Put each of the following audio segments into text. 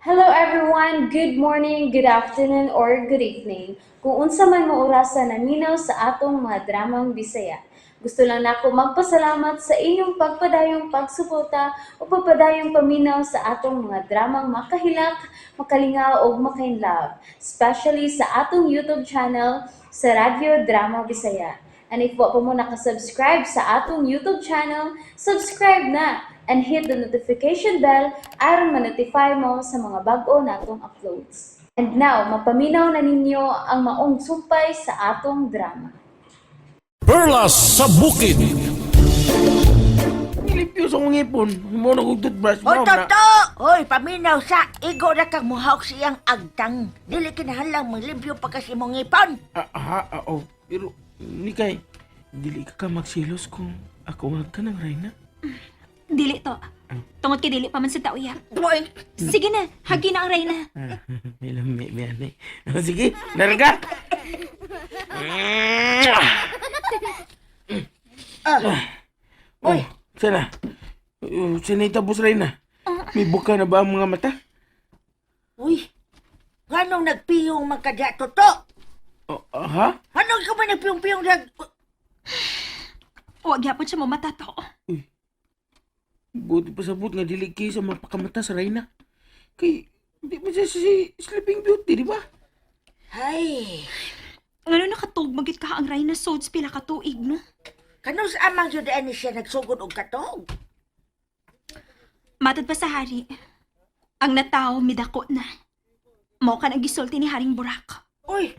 Hello everyone! Good morning, good afternoon, or good evening. Kung unsa man mo orasa naminaw sa atong mga dramang Bisaya. Gusto lang nako magpasalamat sa inyong pagpadayong pagsuporta o pagpadayong paminaw sa atong mga dramang makahilak, makalingaw ug makainlove, especially sa atong YouTube channel sa Radyo Drama Bisaya. And if wa pa mo nakasubscribe sa atong YouTube channel, subscribe na and hit the notification bell aron ma-notify mo sa mga bag-o natong uploads. And now, mapaminaw na ninyo ang maong sumpay sa atong drama. Perlas sa Bukid. Nilimpyo sa akong ngipon. Mo na kong toothbrush. Hoy, Mao na. Toto! Hoy, paminaw sa. Igo ra kang muhawk siyang agtang. Dili kinahanglang maglimpyo pa kasi imong ngipon. Ah, ah, ah, oh. Pero, Nikay, dili ka ka magsilos kung ako nga ka ng Reyna. Dili to. Tungod kay dili pa man sa tauyab. Hoy, Sige na, hagi na ang reyna. Ah, may lami, may ano eh. Oh, sige, narga! Ah. Oh, sana. Oh, sana itabos, Reyna. May buka na ba ang mga mata? Uy, nganong nagpiyong man ka diha, Toto? Oh, ah, ha? Anong ka ba nagpiyong-piyong nag... Huwag yapon siya mamata to. Buti pa sabot nga dili kayo sa mapakamata sa Reyna. Kay, di ba siya si Sleeping Beauty, di ba? Ay, Ngano nakatug magit ka ang reyna sods pila ka tuig, no? kanus amang yun ni siya nagsugod og katog? Matod pa sa hari. Ang nataw midako na. Mao ka ang gisulti ni Haring Burak. Uy,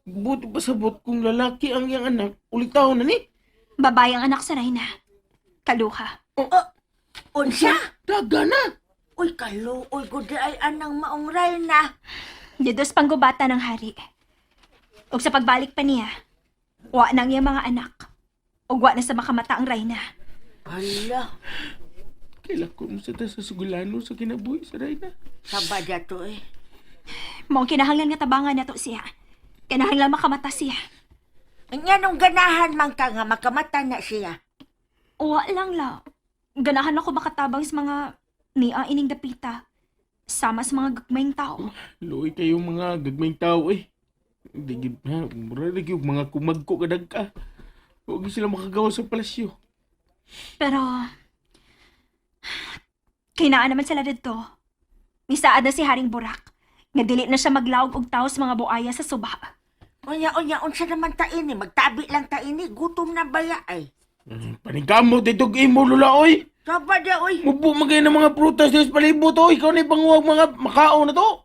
Buti pa sabot kung lalaki ang iyang anak, ulitaw na ni. Babae ang anak sa reyna. Kaluha. unsa? Daga na! Uy, kaluoy gud ay anang maong rayna. Didos panggubata ng hari. Ug sa pagbalik pa niya, wa na ang iyang mga anak. Ug wa na sa makamata ang reyna. Hala, Kailan ko mo sa ta sa sugulano sa kinabuhi sa Reyna. saba dya to eh. Mao ang kinahanglan nga tabangan nato siya. Kinahanglan makamata siya. Nganong ganahan man ka nga makamata na siya. Wa lang la. Ganahan ako makatabang sa mga niya ining dapita. Sama sa mga gagmayng tao. Luoy kayo mga gagmayng tao eh. Di gid ha, mura lagi yung mga kumagko kadag ka. Huwag sila makagawa sa palasyo. Pero, kinaan naman sila dito. Misaad na si Haring Burak. Nga dili na siya maglawg og tao sa mga buaya sa suba. Unya, unya, unsa naman ta ini? Magtabi lang ta ini. Gutom na baya ay. Panigamo dito imo lula oy. Saba dya, oy. Mubo magay ng mga prutas sa palibot oy. Ikaw na ipanguwag mga makao na to.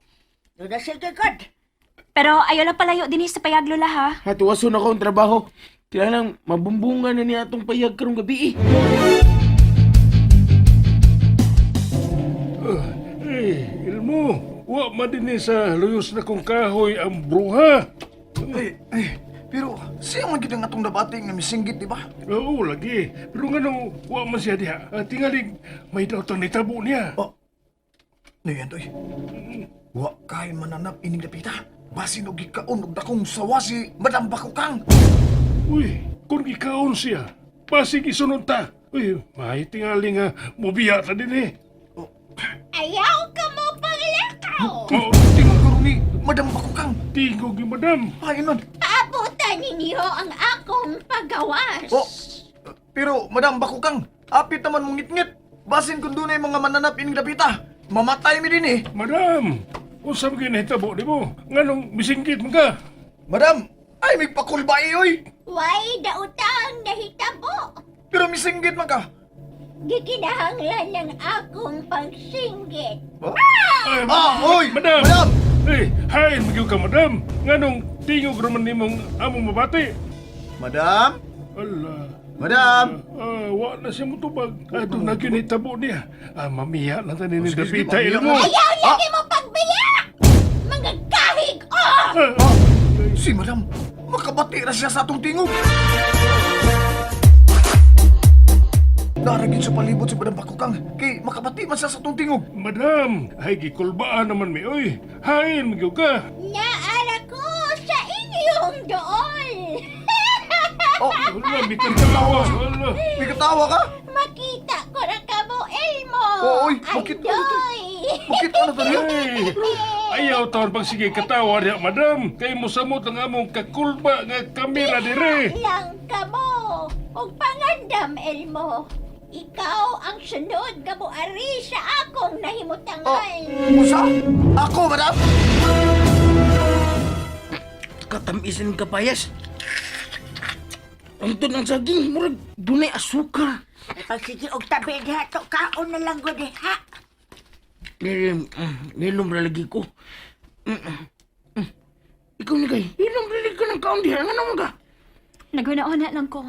Doon na sige, God. Pero ayaw lang palayo din sa payag lola ha. Hatuwason ako ang trabaho. Kailangan mabumbungan na niya atong payag karong gabi eh. Eh, Ilmo, wa man din ni sa luyos na kong kahoy ang bruha. Ay, ay, pero siya man gid ang atong nabati nga misinggit, di ba? Oo, lagi. Pero nga nung wa man siya diha, ah, tingaling may daw nitabo niya. Oh. Niyan toy. Wa kay mananap ining dapita. Basin og gikaon og dakong sawasi, Madam Bakukang. Uy, kung ikaon siya, pasig isunod ta. Uy, may tingali nga mubiya ta din eh. Ayaw ka mo paglakaw! Oh, Tingog karon ni Madam Bakukang. tingog ni madam. Pain man. Paabutan ninyo ang akong pagawas! Oh. Pero Madam Bakukang, apit naman mong ngitngit. Basin kung dunay mga mananap ining dapita. Mamatay mi din eh. Madam, unsa man gyud nahitabo nimo? Nganong misinggit man ka? Madam, ay may pakulbay oy. Way dautang nahitabo! Pero misinggit man ka. Gikinahanglan ng akong pagsinggit! Oh? Ay, Ah, oy! Madam! Madam! Eh, hain man gyud ka madam. Nganong tingog raman nimong among mabati? Madam? Ala. Madam? Ah, wa na siya mutubag. Ah, doon na gyud nahitabo niya. Ah, mamiya lang ta ni Oh, sige, sige, Dapita mamiya Ilmo. na. Ayaw lagi mo pagbiya! Mga kahig oh! Ah, Si Madam, makabati ra siya sa atong tingog. Naragin sa palibot si Madam Bakukang, kay makabati man siya sa atong tingog. Madam, ay gikulbaan naman mi oy. Hain man gyud ka. Naara ko sa inyong dool! Oh, Wala bitan tawa. Wala. may katawa ka? Makita ko na ka mo, Elmo! Oo, oy, makita ko na to. Andoy! Makita na to niya. Ay, ayaw taon pag sige katawa niya, madam. Kay mosamot ang among kakulba nga kamera dire. Lang kamo. Og pangandam, Elmo. Ikaw ang sunod nga moari sa akong nahimutangan. Musa? Ako, madam? Katamisan ka payas. Ang ang saging, murag dunay asukar. Ay, pagsige og tabi diha to, kaon na lang gud ha. Nilom ra lagi ko. Ikaw ni kay, ilom ra lagi ka ng kaon diha. Ano man ka? Naguna-una lang ko.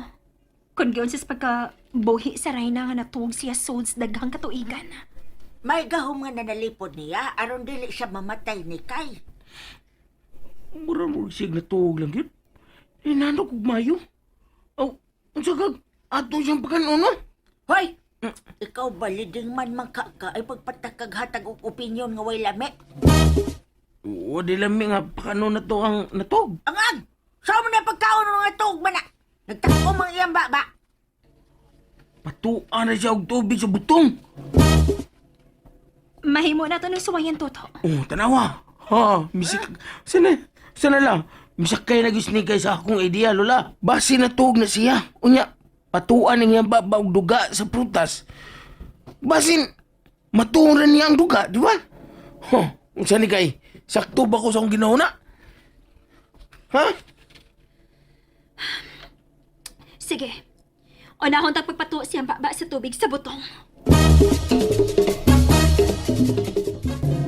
Kung giyon sa pagka buhi sa Reyna nga natuog siya sods daghang katuigan. May gahom nga nanalipod niya aron dili siya mamatay ni Kay. Mura mo sig natuog lang yun. Inano kog mayo. Aw, unsa kag ato siyang pagkanon no? Hoy! Ikaw ba liding man man ka, ka ay pagpatakag hatag og opinion nga way lami? Oo, di lami nga pagkanon na to ang natog. Angag! Sa mo na pagkaon nga tuog man na? Nagtako mang iyang baba. Patuan na siya og tubig sa butong. Mahimo na to ng suwayan, Toto. Oh, tanawa. Ha, misik. Sana, sana lang. Misakay na gyud ni kay sa akong idea, lola. Basi natuog na siya. Unya, patuan ang iyang baba og duga sa prutas. Basin, matuon ra niya ang duga, di ba? Huh, unsa ni kay? Sakto ba ko sa akong ginauna? Ha? Sige. Unahon tag pagpatuo siyang baba sa tubig sa butong.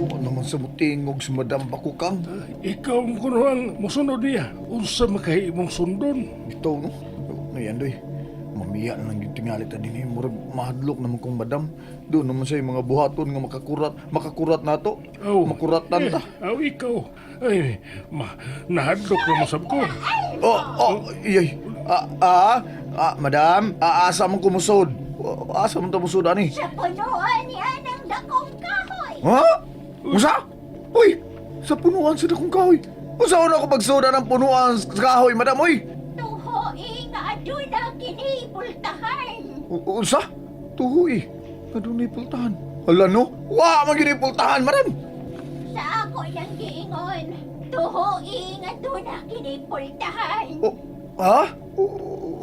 Wa naman sa mutingog si Madam Bakukang. Ikaw ang kuno ang musunod niya. Unsa makahi imong sundon? Bitaw, no? Ngayon, doy. Mamiya na lang yung tingali ta din eh. Murag mahadlok naman kong madam. Doon naman siya yung mga buhaton nga makakurat. Makakurat na to. Aw. Makuratan ta. Eh, aw, ikaw. Ay, ma, nahadlok na masab ko. Oh, oh, iyay. Ah, ah, ah, madam. Ah, asa man kumusod. Asa man ta musod ani? Sa punuan niya ng dakong kahoy. Ha? Usa? Uy, sa punuan sa dakong kahoy. Usa na ako pagsoda ng punuan sa kahoy, madam, uy. Tuhoe nga aduna kini pultahan. Unsa? Tuhoy. Adunay pultahan. Hala no? Wa man gyud pultahan, madam. Sa ako nang giingon. Tuhoe nga aduna kini pultahan. O, ha?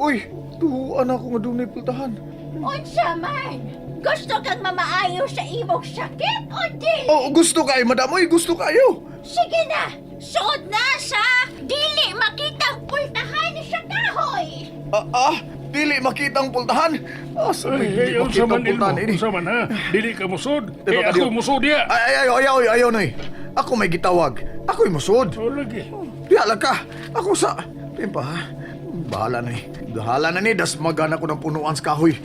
Uy, tuhuan ako nga dunay pultahan. Unsa man? Gusto kang mamaayo sa imong sakit o dili? Oh, gusto kayo, madam. Uy, gusto kayo. Sige na! Suod na sa dili makitang pultahan sa kahoy! Ah, ah, dili makitang pultahan. Ah, sa Ay, dili ay, unsa makitang man ilmo? pultahan ini. Unsa man ha? Dili ka musod. Di Eh, ba, ako kadiyo? musod niya. Ay, ay, ayaw, ayaw, ayaw, noy. Ako may gitawag. Ako'y musod. Oh, lagi. Diya lang ka. Ako sa... Pimpa, ha? Bahala na ni. Bahala na ni. Dasmagan ako ng punuan sa kahoy.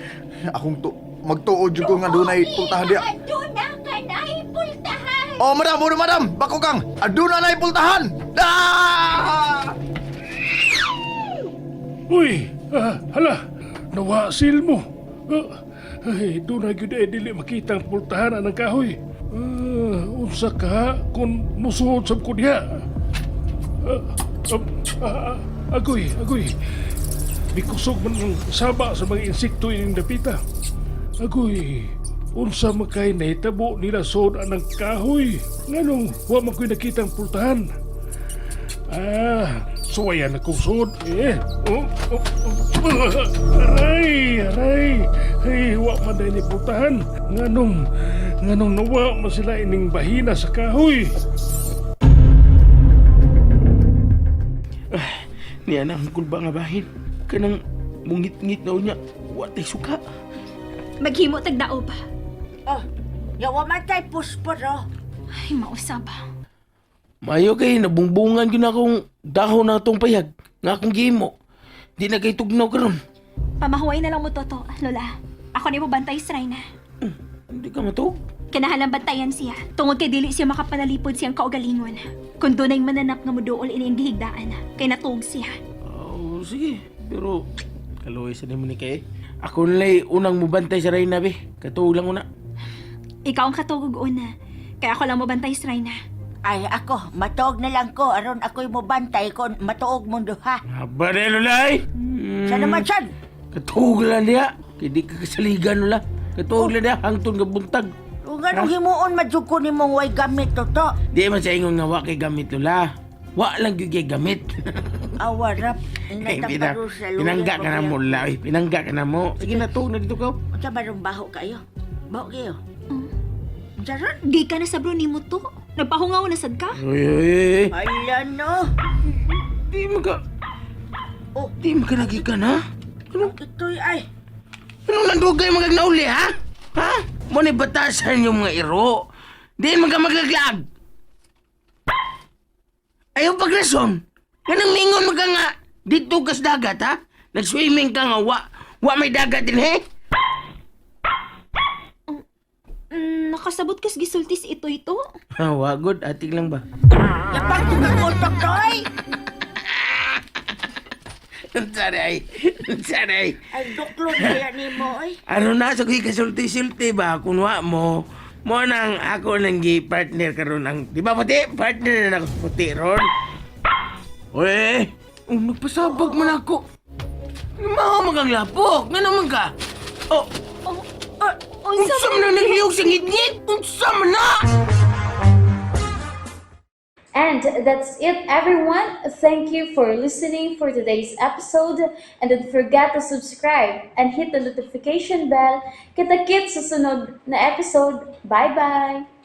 Akong tu... Magtuod jud ko nga dunay pultahan diya. Aduna kanay pultahan! Oh, madam, oh, madam. Bako kang. Aduna na pultahan. Ah! Uy, ah, hala, nawasil mo. Ah, ay, doon na gyud ay dili makita ang pultahan ang kahoy. Ah, unsa ka kung musuod sab ko diha. Ah, ah, ah, agoy, agoy. Mikusog man ang saba sa mga insekto ining dapita. Agoy, unsa man kay nahitabo nila suod ang kahoy. Nganong wa man ko'y nakita ang pultahan. Ah, suwayan akong suod. Eh, oh, oh, oh. Aray, aray. Ay, wa man dahil ni pultahan. Nganong, nganong nawa man sila ining bahina sa kahoy. Niya na ang kulba nga bahin. Kanang mungit-ngit na unya, wa tay suka. Maghimo tag dao ba? Oh, yawa man tay pusporo. Ay, mausab. Mayo kay nabungbungan gyud na akong dahon na atong payag nga akong gihimo. Di na kay tugnaw karon. Pamahuway na lang mo, Toto, Lola. Ako na mo bantay sa Reyna. Hindi ka matuog. Kinahalang bantayan siya. Tungod kay dili siya makapanalipod siyang kaugalingon. Kung dunay mananap nga muduol ini ang gihigdaan, kay natuog siya. Oh, sige. Pero kaluoy sa nimo ni kay. Ako nalay unang mubantay sa Reyna be. Katuog lang una. Ikaw ang katugog una. Kaya ako lang mobantay sa Reyna. Ay, ako, matuog na lang ko aron ako'y mobantay kon matuog mong duha. Aba na lulay. Sa naman sad? Katuog lang niya. Kay di ka kasaligan lola. Katuog lang niya hangtod nga buntag. Kung anong himuon man jud ko nimong way gamit toto. Di man sa ingon nga wa kay gamit, Lola. Wa lang gyud kay gamit. Awarap. Ay, Inatang sa luya. pinangga ka na mo, Lola. Ay, pinangga ka na mo. Sige na, tuog na dito ka. Unsa ba rong baho kayo? Baho kayo? Unsa ron? Gay ka na sa bro nimo to. Nagpahungaw na sad ka. Uy, uy, uy. Ala no. Di mo ka... Oh. Di mo ka nagikan, ha? Ano? Ito'y ay. Anong nandugay mga nauli, ha? Ha? Mo ni batasan yung mga iro. Di man ka maglaglag. Ayaw pagrason. Ganang mingon mo ka nga. Dito kas dagat, ha? Nag-swimming ka nga, wa. Wa may dagat din, he? Nakasabot kas gisultis ito ito. Ha, wa, good. Atik lang ba? Lapag ko ka utok toy. Saray. Saray. Ay duklon kaya nimo oy. Ano na sa kuy kasulti-sulti ba kunwa mo mo nang ako nang gi partner karon ang di ba puti partner na ako sa puti ron. Uy, oh, nagpasabag man ako. Maho man kang lapok, nga naman ka. Oh, Oh, oh, unsa man na naglihok sa ngitngit? Unsa man na? And that's it, everyone. Thank you for listening for today's episode. And don't forget to subscribe and hit the notification bell. Kita-kits sa sunod na episode. Bye-bye!